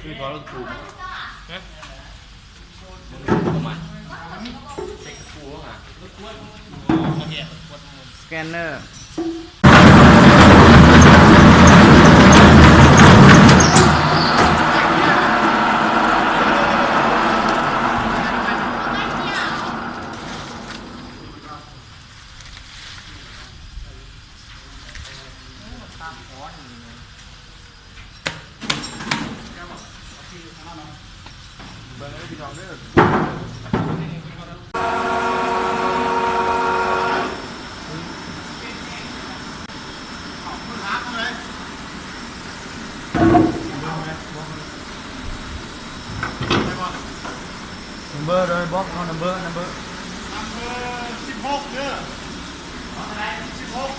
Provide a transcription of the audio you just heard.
ຄືວ່າລົງທຸງ ຮະ ມັນປະມານ ເຊັກຕະປູຫາ ສະແກນເນີ. ນຳເບີ ໂດຍ ບອກເຮົາ ນຳເບີ ນຳເບີ ນຳເບີສິບຫົກເດີ ສິບຫົກ.